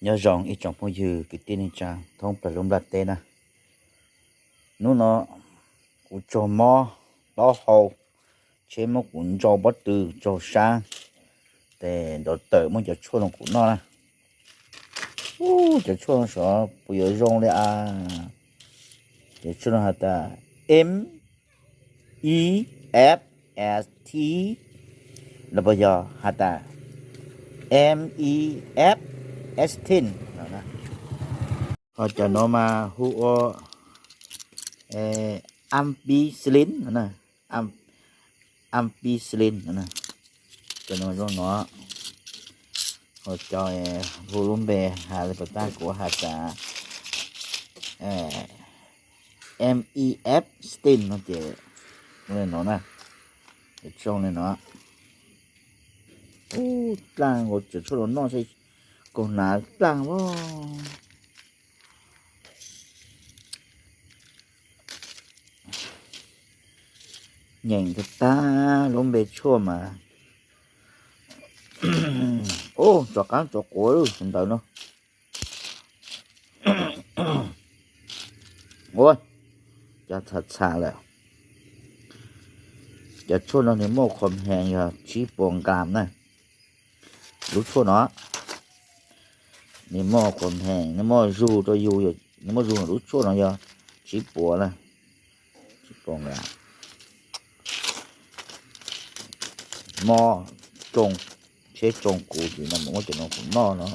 Nyob zoo ib tsoom phooj ywg kwv tij neej tsa thoob plaws lub nplaj teb na. Hnub no kuv tsaug mob taub hau, tsheb muab kuv ntsau pob tw tsaug sab, ces nrov tawm muab cov tshuaj no kuv noj na. Ub, cov tshuaj no xyov puas yuav zoo li a. Cov tshuaj no has tas M E F S T, los puas yog has tas M E F S T no na. Ho cov no mas hu ua ampicillin no na, ampicillin no na. Cov no zoo no. Ho cov hu lub npe has li puas tab kuv has tas M E F stin no ces li no na. Zoo li no. Ub, dlaaj, ua cov tshuaj no noj seb kaug hnav dlaaj as. Nyeem tag tag lub npe tshuaj mas, ub, rov qab rov quav lub sawv ntawd no. Ua cov txha txha lawm. Cov tshuaj no nws muaj qhuam heev yog tsib puas nkas na. Lub tshuaj no nws muaj qhuam heev, nws muaj zug rau yus, nws muaj zug, lub tshuaj no yog tsib puas na, tsib puas nkas. Mob tsoo, tsheb tsoo kuv ces no mus muab cov no kuv noj no.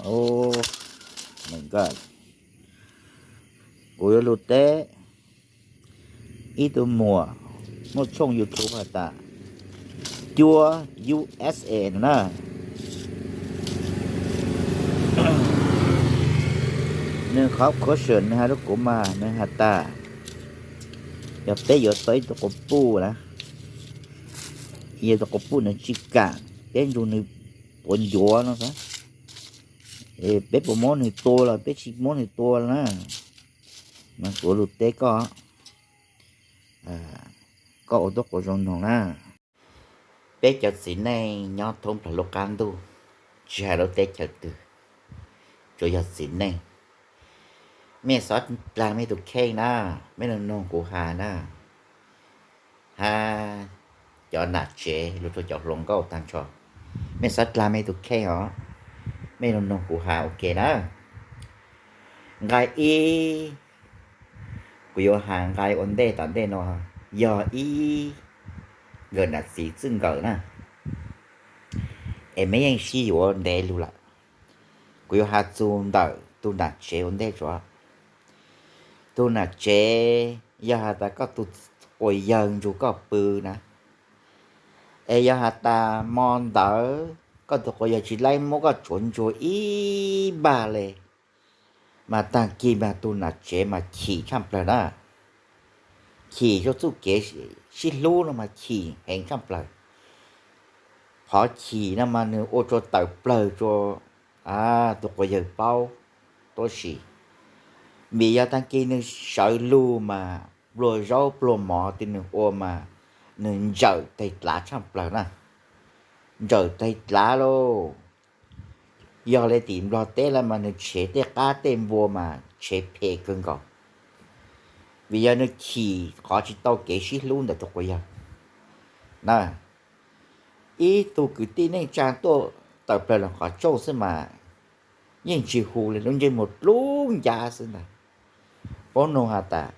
Kuv yuav lug teb ib tug muam muaj tshooj YouTube has tas Cuab U S A no na. Nws qhov question nws hais rau kuv mas nws has tas, yog peb yuav tau ib tug quas puj na, yog tus quas puj nws tsis kam, peb nrug nws tuav ncuav no, peb puas muab nws tua los peb tsis muab nws tua na. Mas kuv lug teb koj, koj ua tub quas zoo noog na. Peb cov txiv neej nyob thoob plaws lub qab ntuj, tsis hais lub teb chaws twg, tsuas yog txiv neej, mej xob dlaag mej tus kheej na, mej lug noog kuv has na, hab cov nam tsev lug rua cov hluas nkauj taag nrho, mej xob dlaag mej tus kheej os, mej lug noog kuv has ua ke na. Nqai ib, kuv yuav has nqai ua ntej tom ntej no, yog ib nkawm nam txiv txij nkawm na, es mej yeej sib yuav ntev lug lawm. Kuv yuav has txug ntawm tug nam tsev ua ntej tso. Tug nam tsev, yog has tas koj tug quas yawg nrug koj pw na, es yog has tas mo ntawd koj tug quas yawg tsis laib muab koj tsuav ntsuag ib npag le, mas taag kis mas tug nam tsev mas chim tshaaj plawg na. Chim rua txuj kev sib hlub no mas chim heev tshaaj plawg. Qhov chim no mas nwg ua rua tawm plawg rua tug quas yawg paub tuab si. Vim yog taag kis nwg sawv lug mas pluag zaub pluag mov tug nwg ua mas nwg ntsawm teg dlav tshaaj plawg na. Ntsawm teg dlav lauj. Yog le tim Nplog teb lawm mas nwg tshev tej qab tej npua mas tshev phem kawg nkaus. Vim yog nwg chim qhov tsis tau kev sib hlub ntawm tug quas yawg na. Ib tug kwv tij neej tsaa tuaj tawm plawg lug qhov rooj xwb mas yeej tsis hu le, lub ntsej muag dlub ncab xwb ntag. Paub noog has tas,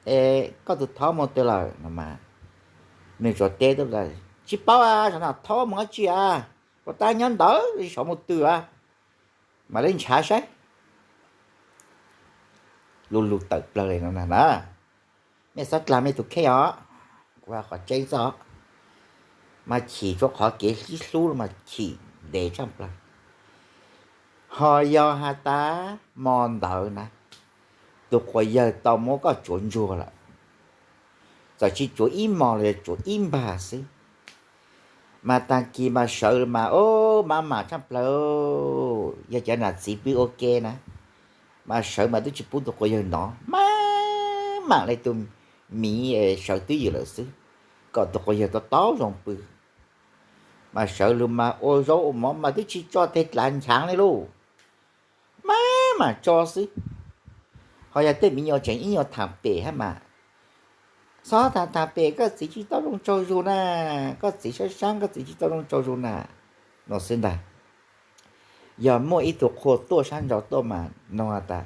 es koj tug thob moog twg lawm no mas, nwg tsuas teb tas, tsis paub a, saum no thob moog dlaab tsi a, puas tab nyob ntawd saum moog twg a, mam le nrhav saib. Lu lug tawm plawg le no na. Mej xob dlaag mej tug kheej os, kuv has qhov tseeb xwb os. Mas chim rua qhov kev sib hlub mas chim ntev tshaaj plawg. Ho yog has tas mo ntawd na, tug quas yawg tau muab koj tsuav ntsuag lawm, txawm tsis tsuav ib mos los yog tsuav ib npag xwb, mas taag kis mas sawv mas o, maj mam tshaaj plawg. Yog cov nam txiv pw ua ke na, mas sawv mas twb tsis pub tug quas yawg nov, maj mam le tug miv sawv twb ywm lawm xwb, kom tug quas yawg tau taub zoo pw. Mas sawv lug mas ua zaub ua mov mas twb tsis tso teg dlav nchaav le lauj. Maj mas tso xwb. Ho yog tej me nyuam tseem ib nyuag tham pem hab mas, txhob tham tham pem, koj txiv tsis tau zoo tsaug zug na, koj txiv sab sab, koj txiv tsis tau zoo tsaug zug na, no xwb ntag. Yog muaj ib tug qhua tuaj sab nraud tuaj mas nug tas,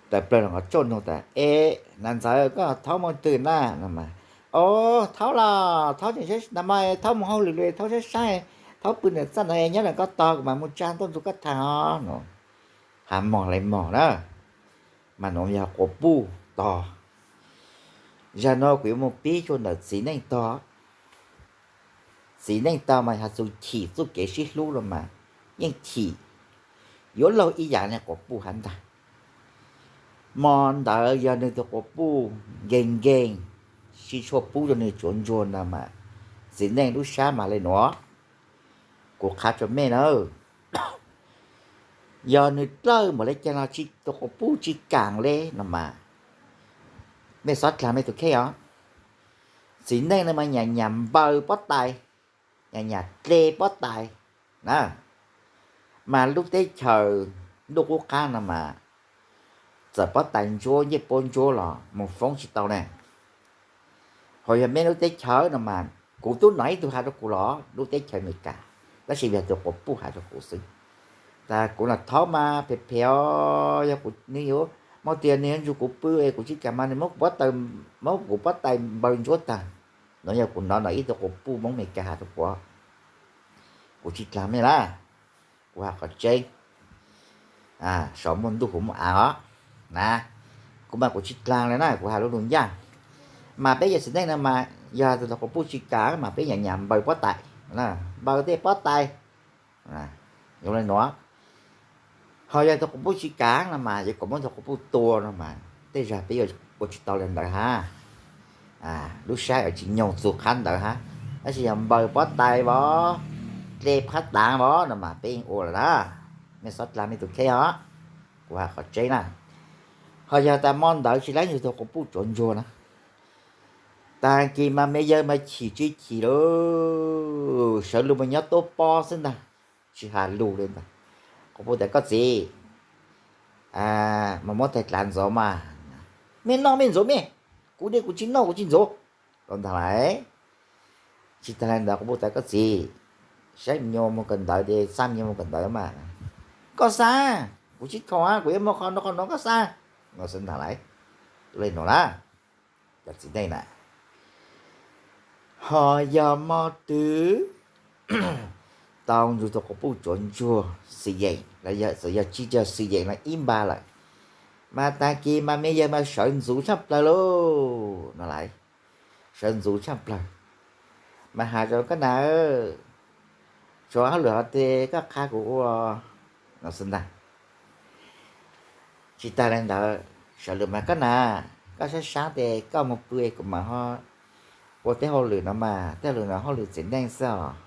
tawm plaws los qhov tsauj nug tas, es na ntxawm, koj thaub mus twg na no mas, o, thaub los thaub tseem sab na mas, thaub mus hauj lwm lawm, thaub sab sab, thaub pw ntawm txaj ntawd, nyob ntawm koj tos kuv mam mus tsa tuaj nrug koj tham os no. Ha mog li mog na, mas no yog quas puj tog. Zag no kuv yuav mus pib rua ntawm txiv neej tog. Txiv neej tog mas yog txuj chim txuj kev sib hlub los mas yeej chim yuav luag ib yam li quas puj hab ntag. Mo ntawd yog nwg tug quas puj nkeeg nkeeg, sib tshuaj pub rua nwg tsuav ntsuag no mas, txiv neej lub sab mas le nuav. Kuv qha rua mej na, yog nwg dlawb npaum le caag los tug quas puj tsis kaam le no mas, mej xob dlaag mej tug kheej os. Txiv neej no mas nyam nyam npaws pob tais, nyam nyam dle pob tais na, mas lub teb chaws ntuj qub qab no mas, txawm pob tais ntsuab ncej puab ntsuab los moog foob tsis tau ne. Ho yog mej lub teb chaws no mas, kuv tub nov ib tug has rua kuv los lub teb chaws Amelikas, tab sis yog tug quas puj has rua kuv xwb. Tas kuv los thaub mas phem phem os, yog kuv, nwg yuav, moog tias nwg yuav nrug kuv pw es kuv tsis kaam mas nwg muab kuv pob tais, muab kuv pob tais npaws ntsuab tag. No yog kuv nov nov ib tug quas puj Moob Amelikas has rua kuv, kuv tsis dlaag mej na. Kuv has qhov tseeb, saum muaj ntuj huv muaj av os na. Kuv mas kuv tsis dlaag le na, kuv has lub lug ncaaj. Mas peb yog txiv neej no mas, yog tug quas puj tsis kaam mas peb nyam nyam npaws pob tais, npaws tej pob tais zoo le nuav. Ho yog tug quas puj tsis kaam no mas yuav kom muab tug quas puj tua no mas, tej zag peb yuav ua tsis tau le ntawd hab. Lub sab yuav tsis nyoog txug qhab ntawd hab. Tab sis yog npaws pob tais vov, dle qhab taav vov no mas peb yeej ua lawm na. Mej xob dlaag mej tug kheej os. Kuv has qhov tseeb na. Ho yog tas mo ntawd tsis laib nwg tug quas puj tsuav ntsuag na, taag kis mas me yawg mas chim tsis chim lawm, sawv lug mas nyob tuab pob xwb ntag, tsis has lug le ntag. Quas puj tas, koj txiv, mas muab tais dlav ntxuav mas. Mej noj mej ntxuav mej, kuv dlej kuv tsis noj kuv tsis ntxuav, los ntag lauj. Tsis tas le ntawd quas puj tas, koj txiv, saib me nyuam moog kawm ntawv ces xa me nyuam moog kawm ntawv mas. Koj xa, kuv tsis khoom, kuv yuav moog qhov nuav qhov nuav, koj xa, no xwb ntag lauj. Le nuav na, cov txiv neej na. Ho yog mo twg tau nrug tug quas puj tsuav ntsuag xwm yeem los yog txawm yog tsis yog xwm yeem los ib npag lawm, mas taag kis mas me yawg mas sawv ntxuv tshaj plawg lauj no lauj. Sawv ntxuv tshaj plawg, mas has rua koj na, tshuav hauj lwm hov tes koj qha kuv ua no xwb ntag. Tsis tas le ntawd, sawv lug mas, koj na, koj sab sab tes koj moog pw kuv mam ho ua tej hauj lwm no mas, tej hauj lwm no hauj lwm txiv neej xwb os.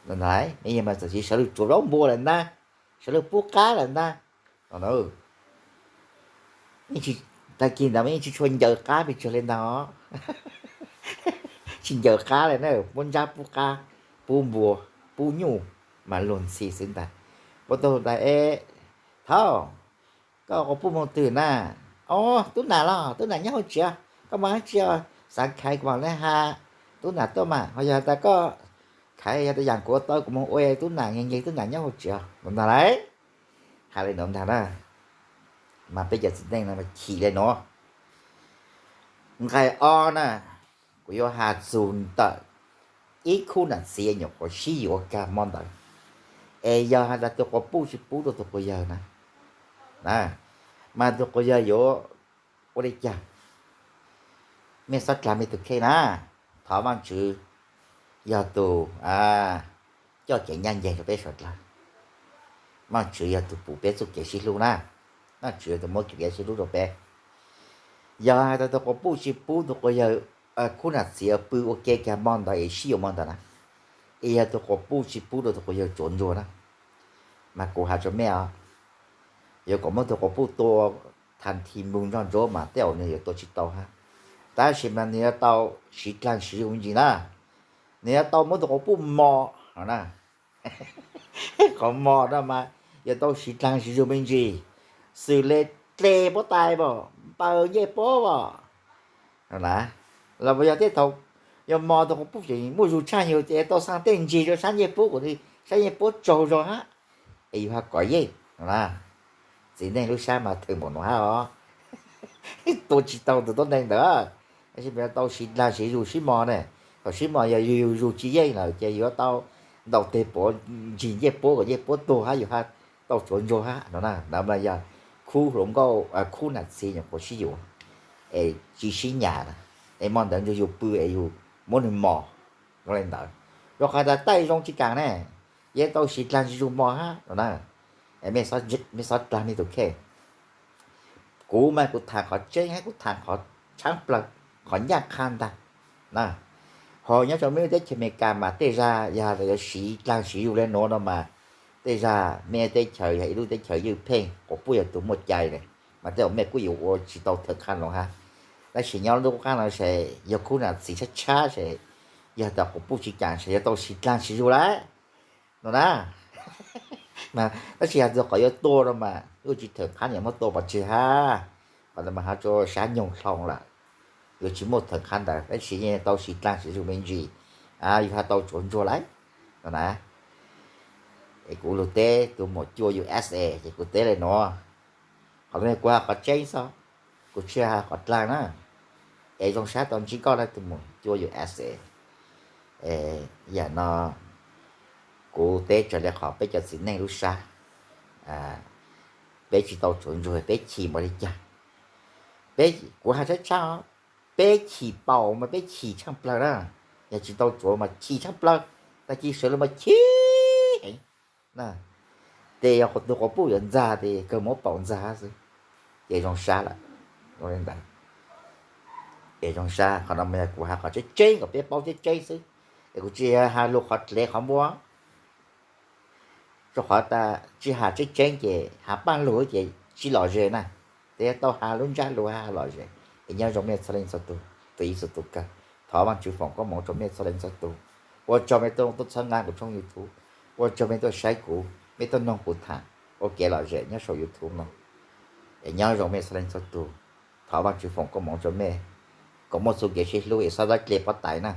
No ntag, me yawg mas txawm tsis sawv lug tsuav zaub npua lawm ntag, sawv lug pub qab lawm ntag. Taag kis ntawd mas yeej tsis tshua ncaws qab pes tsawg le ntag os. Tsis ncaws qab le na, muab ntsab pub qab, pub npua, pub nyuj, mas luag ntxhi xwb ntag. Puab tau tas, e, thaub, koj quas puj moog twg na? O, tub nam los, tub nam nyob hauv tsev, koj moog hauv tsev, xaav khaiv kuv mam le has tub nam tuaj mas, ho yog tas koj khaiv yog tas yaam kuv ua tau kuv moog ua, tub nam nkeeg nkeeg tub nam nyob hauv tsev no ntag lauj. Has le nuav ntag na, mas peb cov txiv neej no mas chim le nuav. Nqai ob na, kuv yuav has txug ntawm ib khub nam txiv nyuam qhuav sib yuav kag mo ntawd, es yog has tas tug quas puj tsis pub rua tug quas yawg na, mas tug quas yawg yuav ua le caag? Mej xob dlaag mej tug kheej na. Thov Vaajtswv yog tug coj kev ncaj nceeg rua peb suav dlawg. Vaajtswv yog tug pum peb txuj kev sib hlub na. Vaajtswv yog tug muab kev sib hlub rua peb. Yog has tas tug quas puj tsis pub tug quas yawg, khub nam txiv pw ua ke kag mo ntawd es sib yuav mo ntawd na, es yog tug quas puj tsis pub rua tug quas yawg tsuav ntsuag na, mas kuv has rua mej os, yuav kom muab tug quas puj tua thav thi nploog nrog ntsuab mas tej zaum nwg yuav tua tsis tau hab. Tab sis mas nwg yuav tau siv dlaag siv zug me ntsis na, nwg yuav tau muab tug quas puj mos no na. Qhov mos no mas yuav tau siv dlaag siv zug me ntsis, xws le tle puab tais pom, npaws ncej puab pom. No na, los yog tej thaum yog mos tau quas puj tseem muaj zug tshaj yug ces tau xaa tej ntsig rua sab ncej puab kuas sab ncej puab tsaug zog hab, es yug ha kov yeej no na. Txiv neej lub sab mas thwm npaum no hab os. Tua tsis tau tus tuab neeg ntawd, tab sis mas yuav tau siv dlaag siv zug sib mos ne. Thaum sib mos yog yug yug zug tsis yeej lawm ces yuav tau ntaus teg puav ntsig ncej puab kom ncej puab tuag hab yug ha tau tsuav ntsuag hab no na. Ntawd mas yog khub hluas nkauj khub nam txiv nyuam qhuav sib yuav es tsis sib nyam na, es mo ntawd ntsuag yug pw es yug muab nwg mos zoo le ntawd. Rua qhov tas taij zoo tsis kaam ne, yuav tau siv dlaag siv zug mos hab no na. Mej xob dlaag mej tug kheej. Kuv mas kuv thaam qhov tseeb hab kuv thaam qhov tshaab plawg, qhov ncaaj qha ntag na. Ho nyob rua mej lub teb chaws Amelikas mas tej zag yog yuav siv dlaag siv zug le nuav no mas tej zag mej teb chaws yog ib lub teb chaws ywj pheej, quas puj yog tug muaj cai le, mas tej zaum mej kuj yuav ua tsis tau thawm qhab lug hab. Tab sis nyob lub qub qab no se yog khub nam txiv tshab tshab se, yog tas quas puj tsis kaam se yuav tau siv dlaag siv zug lawm no na. Tab sis yog txug qhov yuav tua no mas kuj tsis thawm qhab, yog muab tua pov tseg hab, qhov ntawd mas ho rua sab nyoog dlhau lawm, yuav tsis muaj thawm qhab ntawd. Tab sis yeej tau siv dlaag siv zug me ntsis, yug ha tau tsuav ntsuag lawm no na. Es kuv lug teb tus muam cua U S A ces kuv teb le nuav, qhov nuav kuv has qhov tseeb xwb, kuv tsis has qhov dlaag na. Es zoo sab tau ntsib koj na tus muam cua U S A. Yam no kuv teb raws le qhov peb cov txiv neej lub sab, peb tsis tau tsuav ntsuag peb chim npaum li cas. Peb, kuv has tshab tshab, peb chim paum mas peb chim tshaaj plawg na. Yog tsis tau tsuav mas chim tshaaj plawg, tag kis sawv lug mas chim heev na. Ces yog tug quas puj yuav ntxag ces kawg muab paum ntxag xwb, ces zoo sab lawm. Zoo li ntawd, es zoo sab. Qhov no mas yog kuv has qhov tseeb tseeb kom peb paub tseeb tseeb xwb, es kuv tsis has lug qhov dlev qhov npua. Rua qhov tas tsis has tseeb tseeb ces has paaj lug ces tsis lom zem na. Tes yog tau has lub ntsab lug has lom zem. Es nyob zoo mej txhua leej txhua tug, tus ib txhua tus kawg. Thov Vaajtswv foom koob moov rua mej txhua leej txhua tug. Ua tsaug mej tuaj txhawb nqaa kuv tshooj YouTube, ua tsaug mej tuaj saib kuv, mej tuaj noog kuv tham ua kev lom zem nyob saum YouTube no. Es nyob zoo mej txhua leej txhua tug, thov Vaajtswv foom koob moov rua mej, kom muaj txuj kev sib hlub es xob dawb dle pob tais na.